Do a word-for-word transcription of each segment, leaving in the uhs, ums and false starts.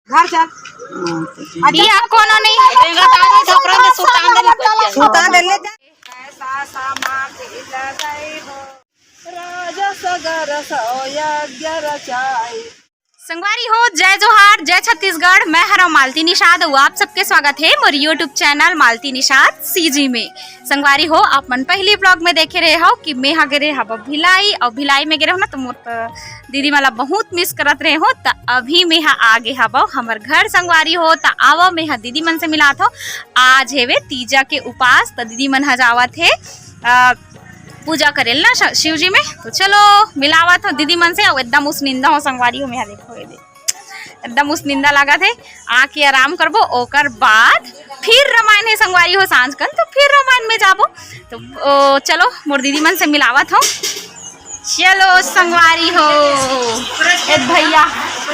घर चल। ये अब कोनो नहीं। सुतान दे ले। ऐसा समाधि लगाई हो। राजा सगर सौ यज्ञ रचाई। संगवारी हो, जय जोहार, जय छत्तीसगढ़। मैं हरव मालती निषाद अउ आप सबके स्वागत हे मोर YouTube channel Malti Nishad CG में। संगवारी हो, आप मन पहली ब्लॉग में देखे रहे हो कि मैं हा गे रहे हव भिलाई, अउ भिलाई में गे रहे हो ना, तो मोर त दीदी मन ला बहुत मिस करत रहे हो। त अभी मैं हा आ गे हव हमर घर संगवारी हो। त आवो, मैं हा दीदी मन से मिलात हो। आज हेवे तीजा के उपास, त दीदी मन हा जावत हे अ, पूजा करेल ना श-, शिव जी में। तो चलो मिलावत हो दीदी मन से। अउ एकदम उसनिंदा हो संगवारी हो, मैं हा देखो ये दे, एकदम उसनिंदा लागत हे। आके आराम करबो, ओकर बाद फिर रामायण हे संगवारी हो सांझ कन, तो फिर रामायण में जाबो। तो ओ, चलो मोर दीदी मन से मिलावत हो। चलो संगवारी हो, ए भैया,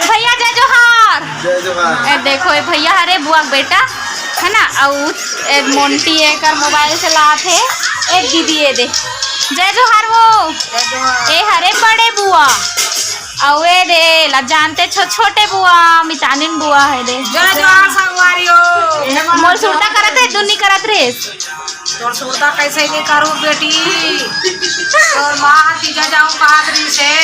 भैया जय जोहार। जय जोहार। ए देखो, ए भैया हरे बुआ के बेटा, है ना, अउ ए मोंटी एकर मोबाइल चलात हे। ए दीदी, ए दे, जय जोहार वो। जय जोहार। ए हरे बड़े बुआ, अउ ए दे ला जानते छो, छोटे बुआ, मितानिन बुआ हे दे। जय जोहार संगवारी हो। मोर सुरता करत हे, दुन्नी करत रहे। तोर सुरता कैसे के करू बेटी? तोर माँ ह तीजा जाऊं कहत रहिस हे।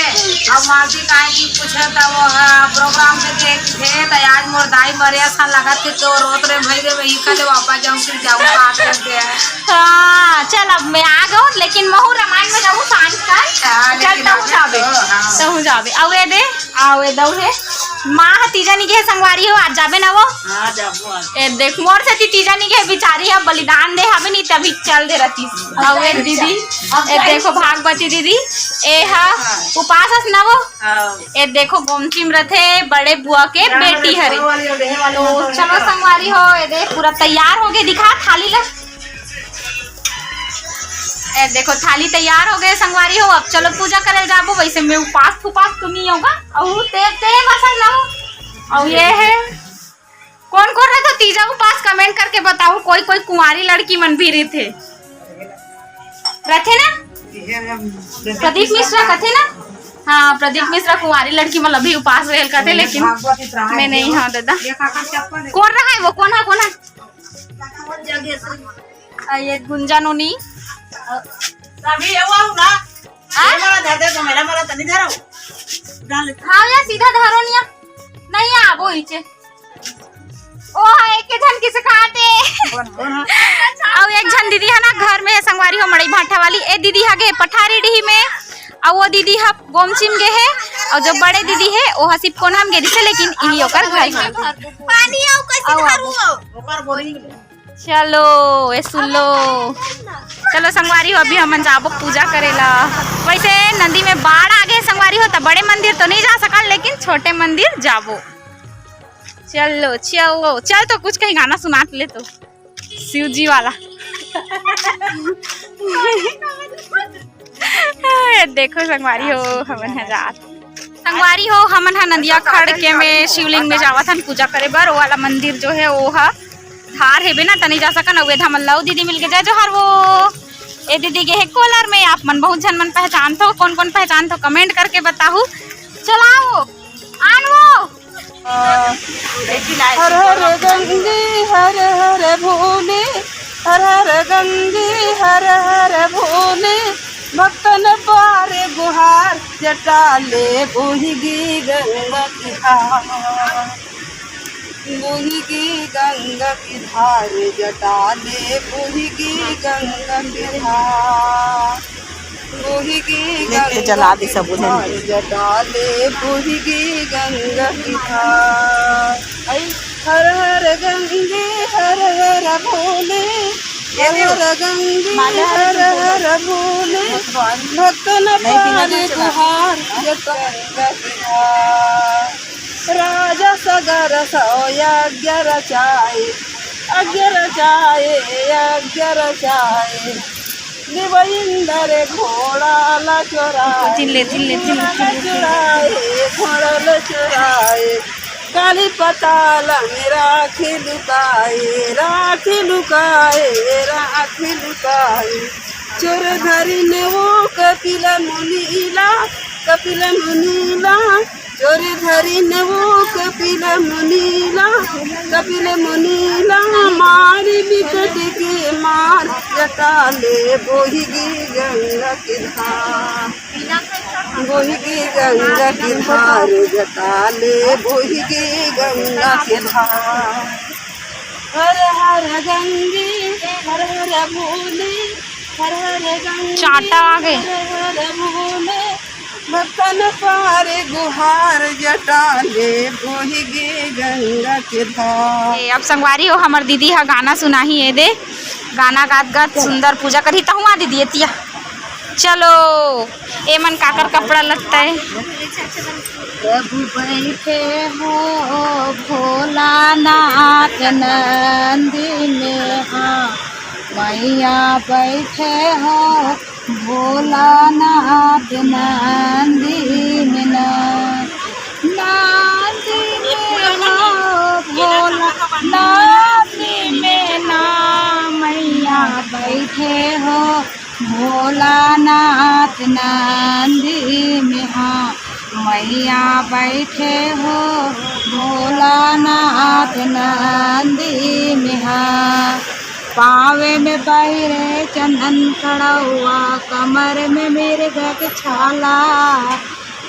अब मालती काहे की पूछे त वो, हाँ, प्रोग्राम में देख थे त आज मोर दाई मरे असन लगत हे, तो रोत रहे भई रे, वही कले वापस जाऊं, फिर जाऊं कहत रहिस हे। हाँ, चल अब मैं आ गऊं, लेकिन महू रामायण में जाऊं सांझ का। हाँ, चल लेकिन तहू आगे जाबे, तो, हाँ। तहू जाबे। अउ ए दे, अउ ए दऊ हे। माँ ह तीजा नी गे संगवारी हो, आज जाबे ना वो? हाँ, जाबो आज। ए देख, मोर सेती तीजा नी गे, बिचारी ह बलिदान दे हवे नी, तभी चल दे रतिस। अउ ए दीदी, ए देखो भागवती दीदी, ए हा उपास अस ना वो? हाँ। ए देखो गोमची म रथे, बड़े बुआ के बेटी हरे। तो चलो संगवारी हो, ए दे पूरा तैयार हो गे, दिखा थाली ला। ए देखो थाली तैयार हो गे संगवारी हो, अब चलो पूजा करे जाबो। वैसे मैं उपास फुपास तो नहीं होगा, अउ ते ते बस ना हो। अउ ये है, कौन कौन रहे तो तीजा उपास comment करके बताओ, कोई कोई कुंवारी लड़की मन भी रहिथे, रथे ना? प्रदीप मिश्रा कथे ना? हाँ, प्रदीप मिश्रा कुंवारी लड़की मन अभी उपास रहल कथे, लेकिन मैं नहीं हूँ दादा। कौन रहा है वो, कौन है, कौन है? आ, ये गुंजा नोनी। अभी ये वो ना। आ? ये वाला धर दे तो मेरा, मेरा तनी धरो। डाल। हाँ यार, सीधा धरो निया। नहीं आबो इचे। ओ हाँ, एक झन किसे खाते। अउ एक झन दीदी है ना घर में है, संगवारी हो, मड़ई भाठा वाली। ए दीदी हा गे पठारी डीही में, अउ वो दीदी हा गोमची म गे हे, अउ जो बड़े दीदी हे, वो हा सिर्फ कोन हम गे दिसे, लेकिन इही ओकर घर में। पानी अउ कैसे अउ धरू? ओकर बोरिंग। चलो, ए सुन लो। चलो संगवारी हो, अभी हमन जाबो पूजा करे ला। वैसे नदी में बाढ़ आ गे संगवारी हो, त बड़े मंदिर तो नहीं जा सकन, लेकिन छोटे मंदिर जाबो। चलो, चलो, चल तो कुछ कहीं गाना सुना ले तो, शिव जी वाला। ए, देखो संगवारी हो, हमन ह जात। संगवारी हो, हमन ह नदिया खड़ के में शिवलिंग में जावत हन पूजा करे बर। वो वाला मंदिर जो है, वो ह धार हेबे ना, तनी जा सकन। अउ एधा मन ला दीदी मिल के, जय जोहार वो। ए दीदी गे हे कोलार में, आप मन बहुत झन मन पहचान थो, कौन कौन पहचान थो comment करके बताहू। चलाओ, आन वो। हर हर गंगे हर हर भोले, हर हर गंगे हर हर भोले, भक्तन पारे गुहार, जटा ले बोहिगी गंगा की धार, बोहिगी गंगा की धार, जटा ले बोहिगी गंगा की धार। बोहिगी लेके गंगा जला दे की सब उधर। धार, जटा ले बोहिगी गंगा की धार। हर हर गंगे हर हर भोले, हर हर गंगे हर हर भोले, भक्तन पारे गुहार, जटा गंगा की धार। राजा सगर सौ यज्ञ रचाए, यज्ञ रचाए, यज्ञ रचाए। दिव इंदर घोड़ा ला चोराए, तिन ले, तिन ले, तिन ले, घोड़ा ला तिन ले। चोराए, घोड़ा ला चोराए। काली पताल में राखी लुकाए, राखी लुकाए, राखी लुकाए। चोर धरिन वो कपिल मुनीला, कपिल मुनीला। जोरे धरिन वो कपिल मुनीला, कपिल मुनीला मारी बिकट के मार, जटा ले बोहिगे गंगा के धार, बोहिगे गंगा के धार, जटा ले बोहिगे गंगा के धार। हर हर गंगे, हर हर भोले, हर हर गंगे, चाटा आ गए। हर हर भोले, भक्तन पारे गुहार, जटा ले बोहिगे गंगा के धार। ए, अब संगवारी हो, हमर दीदी ह गाना सुनाही, ए दे, गाना गात गात सुंदर पूजा करही। तहुआ दीदी, एतिया चलो, एमन काकर कपड़ा लत्ता है? प्रभु बैठे हो भोलानाथ नंदी में, हाँ, मैया बैठे हो भोलानाथ नंदी में ना। नंदी में हो भोला, नंदी में ना, मैया बैठे हो भोलानाथ नंदी में, हाँ, मैया बैठे हो भोलानाथ नंदी में, हाँ। पावे में पहिरे चंदन खड़ौआ, कमर में मिर्ग के छाला,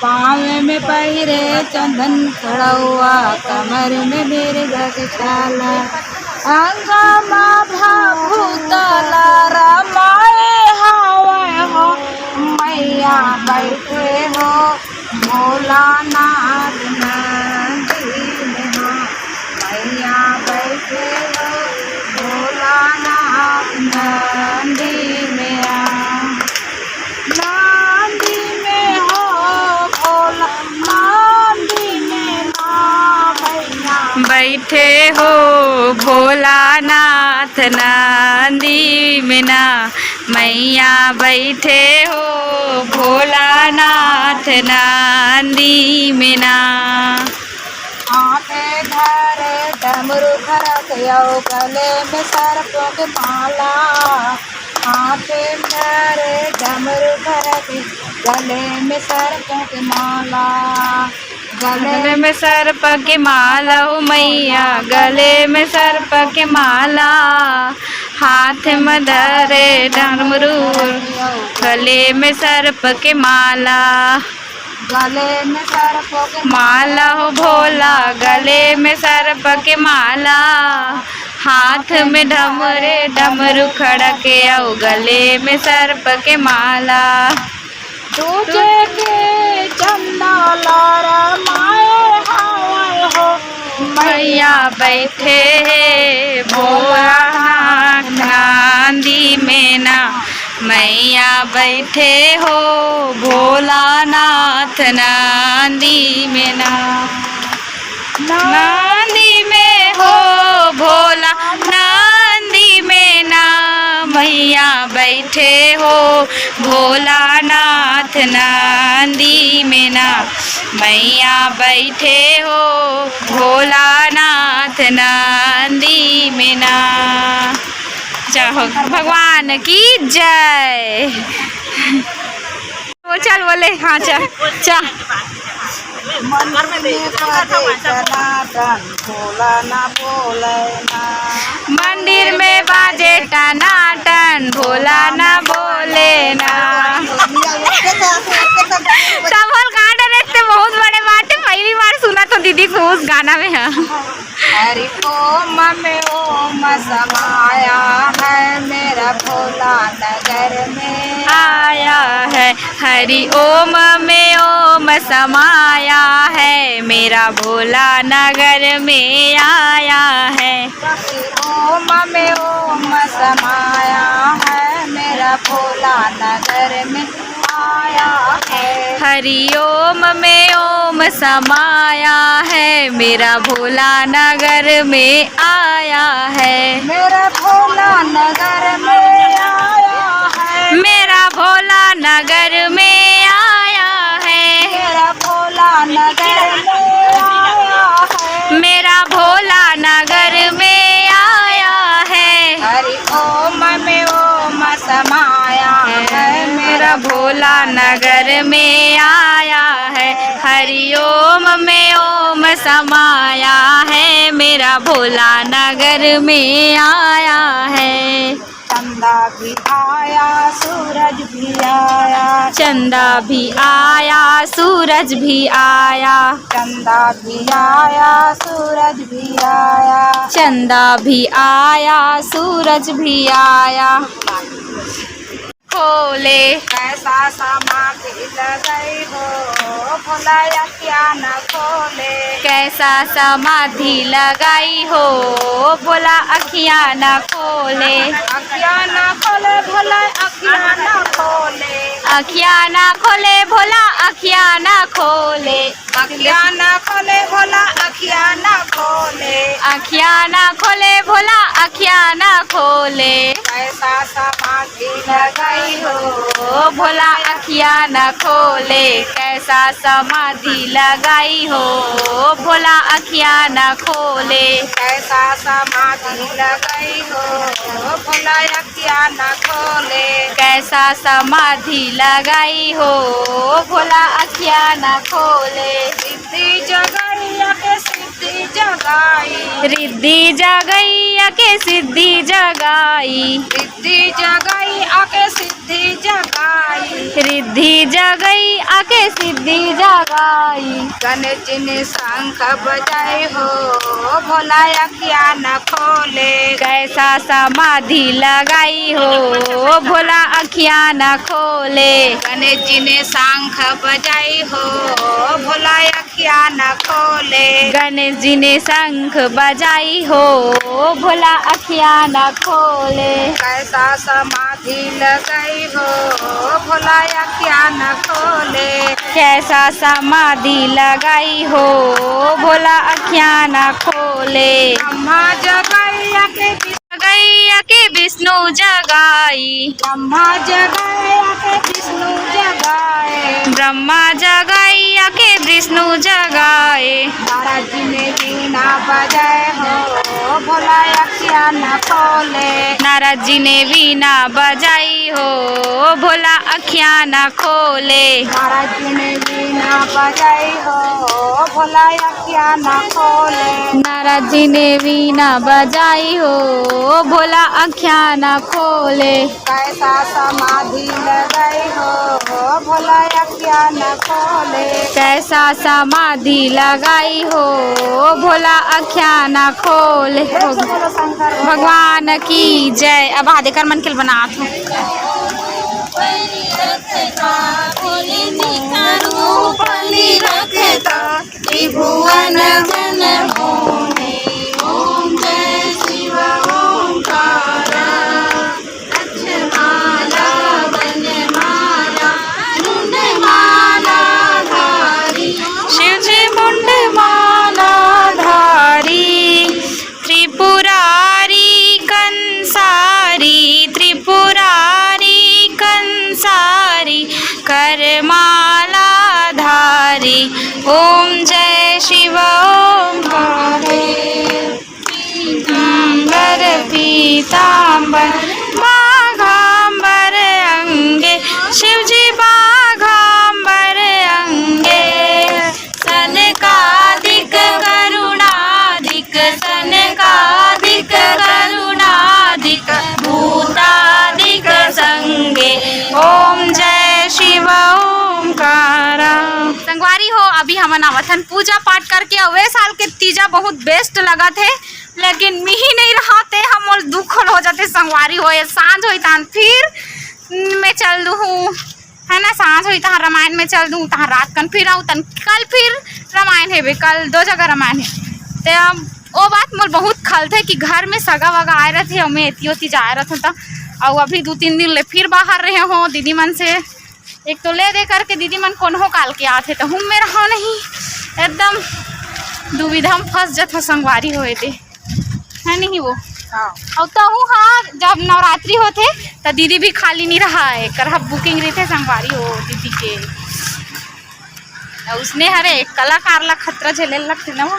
पावे में पहिरे चंदन खड़ौआ, कमर में मिर्ग के छाला। अंगा मा भभूत ला रमाए हवय हो, मैया बैठे हो भोलानाथ नंदी में हो, मैया बैठे हो भोलानाथ नंदी में। नंदी में हो भोला, नंदी में ना मैया। बैठे हो भोलानाथ नंदी में ना, मैया बैठे हो भोलानाथ नंदी में ना। हाथे धरे डमरू खड़क अउ गले में सर्पों के माला। हाथे धरे डमरू खड़क, गले में सर्पों के माला। गले गले में सर्प के माला हो मैया, गले में सर्प के माला। हाथ में धरे डमरू, गले में सर्प के माला। गले में सर्प के माला हो भोला, गले में सर्प के माला। हाथ में डमरे डमरू खड़क अउ गले में सर्प के माला। दूजे के चंदा ला रमाए हवय हो मैया बैठे हे भोलानाथ नंदी में ना। मैया बैठे हो भोलानाथ नंदी में ना। नंदी में हो भोला नंदी में ना, मैया बैठे हो भोलानाथ नंदी में ना। मैया बैठे हो भोलानाथ नंदी में ना। जय हो भगवान की जय। वो चल बोले, हाँ चल, चल। मंदिर में बाजे टनाटन, भोला ना बोले ना। मंदिर में बाजे टनाटन, भोला ना बोले ना। सब हल गार्डन एक बहुत बड़े बाटे, पहली बार सुना तो दीदी को उस गाना में है। हरि ओम में ओम समाया है मेरा भोला नगर में आया है। हरि ओम में ओम समाया है मेरा भोला नगर में आया है। हरि ओम में ओम समाया है मेरा भोला नगर में आया है। हरि ओम में ओम समाया है मेरा भोला नगर में आया है। मेरा भोला नगर में आया है। मेरा भोला नगर में आया है। मेरा भोला नगर में आया है। मेरा भोला नगर में आया है। हरि ओम में ओम समाया है मेरा भोला नगर में आया है, हरिओम में ओम समाया है, मेरा भोला नगर में आया है। चंदा भी आया, सूरज भी आया। चंदा भी आया, सूरज भी आया। चंदा भी आया, सूरज भी आया। चंदा भी आया, सूरज भी आया। खोले। कैसा समाधि लगाई हो, भोला अखियाँ न खोले। कैसा समाधि लगाई हो, भोला अखियाँ न खोले। अखियाँ न खोले, भोला अखियाँ न खोले। अखियाँ न खोले, भोला अखियाँ न खोले। अखियाँ न खोले, भोला अखियाँ न खोले। अखियाँ न खोले, भोला अखियाँ न खोले। कैसा समाधि लगाई हो, भोला अखियाँ न खोले। कैसा समाधि लगाई हो, भोला अखियाँ न खोले। कैसा समाधि लगाई हो, भोला अखियाँ न खोले। कैसा समाधि लगाई हो, भोला अखियाँ न खोले। रिद्धि जगाई आके सिद्धि जगाई। रिद्धि जगाई आके सिद्धि जगाई। रिद्धि जगाई आके सिद्धि जगाई। रिद्धि जगाई आके सिद्धि जगाई। गणेश जी ने शंख बजाए हो, भोला अखियाँ न खोले। कैसा समाधि लगाई हो, भोला अखियाँ न खोले। गणेश जी ने शंख बजाई हो, भोला अखियाँ न खोले। गणेश जी ने शंख बजाई हो, भोला अखियाँ न खोले। कैसा समाधि लगाई हो, भोला अखियाँ न खोले। कैसा समाधि लगाई हो, भोला अखियाँ न खोले। ब्रह्मा जगाई आके जगाई आके विष्णु जगाई। ब्रह्मा जगाई आके विष्णु जगाए। ब्रह्मा जगाई आके विष्णु जगाए। नारद जी ने वीणा बजाए हो, भोला अखियाँ न खोले। नारद जी ने वीणा बजाई हो, भोला अखियाँ न खोले। नारद जी ने वीणा बजाई हो, भोला अखियाँ न खोले। नारद जी ने वीणा बजाई हो, भोला अखियाँ न खोले। कैसा समाधि लगाई हो, भोला अखियाँ न खोले। कैसा समाधि लगाई हो, भोला अखियाँ न खोले। प्रेम से बोलो शंकर भगवान की जय। अब हाथ एकर मन के बनात हो। त्रिभुवन मन मोहे, ओम जय शिव ओंकारा। अक्षमाला वनमाला मुंडमाला धारी। शिव जी मुंडमाला धारी। त्रिपुरारी कंसारी, त्रिपुरारी कंसारी, करमाला धारी। ओम जय शिव ओंकारे। पीतांबर पीतांबर बाघांबर अंगे, शिव जी बाघांबर अंगे। सनकादिक करुणादिक, सनकादिक करुणादिक भूतादिक संगे। ओम जय शिव ओंकारा। संगवारी हो, अभी हमन आवत हन पूजा पाठ करके, अउ ए साल के तीजा बहुत बेस्ट लगत हे, लेकिन मिही नहीं रहा ते हमर दुख हो जाते संगवारी हो। ये सांझ होई तान फिर मैं चल दूँ, है ना, सांझ होई तहाँ रामायण में चल दूँ, तहाँ रात कन फिर आऊँ, तन कल फिर रामायण हेबे, कल दो जगह रामायण हे। ते अब ओ बात मोर बहुत खलथे कि घर में सगा वगा आए रहथे, अउ मैं एती ओती जाए रहथों त, अउ अभी दू तीन दिन ले फिर बाहर रहे हो दीदी मन से। एक तो ले दे करके दीदी मन कोनो काल के आथे, त हूँ मैं रहो नहीं, एकदम दुविधा में फंस जथो संगवारी होए दे। है नहीं वो? हाँ। अउ तहू हा जब नवरात्रि होथे त दीदी भी खाली नहीं रहा है, करहा बुकिंग रहिथे संगवारी हो दीदी के। अउ उसने हरे कलाकार ला खतरा झेले लगथे ना वो।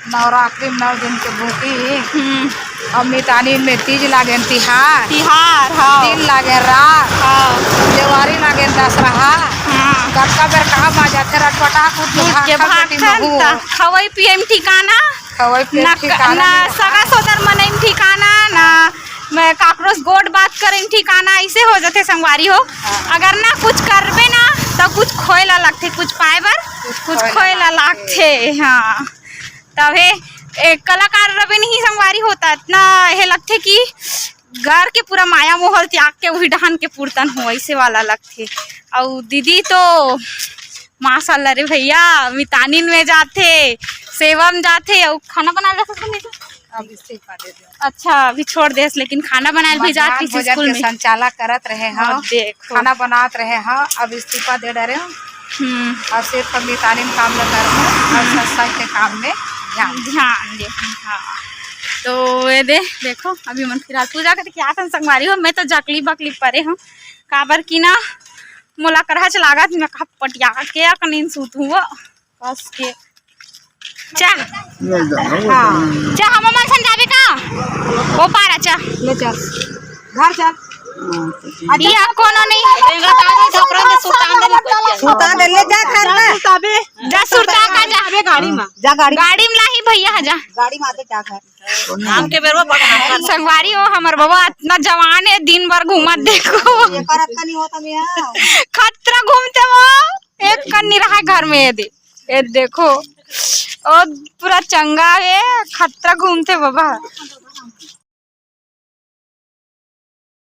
नवरात्रि में नौ दिन के भूखी। हम्म। अउ मितानिन में तीज लागेन तिहार। तिहार, हाँ। दिन लागेन रात। हाँ। देवारी लागेन दसरहा। हाँ। कतका बेर कहाँ बाज जाथे रटपटा कूद के कूद के भाग खा बेटी भागथन महू। त खवई पियई में ठिकाना। खवई पियई ना में क-, ठिकाना ना नहीं रहा। सगा सोदर मनई में ठिकाना, ना मैं काकरो से गोठ बात करे में ठिकाना, ऐसे हो जाथे संगवारी हो। हाँ। अगर ना कुछ करबे ना, त कुछ खोए ला लगथे, कुछ पाए बर कुछ कुछ खोए ला खोए ला लगथे। लगथे। हाँ। तब हे, ए, कलाकार रबे नहीं संगवारी होता, इतना हे लगथे कि घर के पूरा माया मोह ल त्याग के उही डहन के पुरतन हो, ऐसे वाला लगथे। अउ दीदी तो माशाल्लाह रे भैया, मितानिन में जाथे, सेवा में जाथे, अउ खाना बना लेथे नहीं तो? अब इस्तीफा दे दे। अच्छा, अभी छोड़ देस, लेकिन खाना बनाए ल भी जात मध्यान्ह किसी भोजन स्कूल के में। संचालक करत रहे हाँ, हव, देखो। खाना बनात रहे हव, अब इस्तीफा दे डरे हव। हम्म। अब सिर्फ मितानिन काम ल करहूँ और हम्म। सत्संग के काम में ध्यान। ध्यान दे, हाँ। तो ये दे, देखो, अभी मन फिलहाल पूजा करके आथन संगवारी हो, मैं तो जकली बकली परे हूँ, काबर कि ना मोला करहच लागत, मैं कहा पटिया के या कनीन सूतूं वो, कस के। चा। हाँ। चा, हम मन सन जाबे का? ओ पारा, चा। ले चल। घर चल। इहाँ कोनो नहीं। सुता दे, ले जा घर में। जा सुरता का जा। अबे गाड़ी में। जा गाड़ी में। गाड़ी में लाही भैया, जा। गाड़ी में आते जा घर। हमके बेरवा बड़ा हंसन। संगवारी हो, हमर बाबा इतना जवान है, दिन भर घूमत देखो। ये पर अतना नहीं होता भैया। खतरा घूमथे वो, एक कन नहीं रहा घर में ये दे। ये देखो, ओ पूरा चंगा है, खतरा घूमथे बाबा।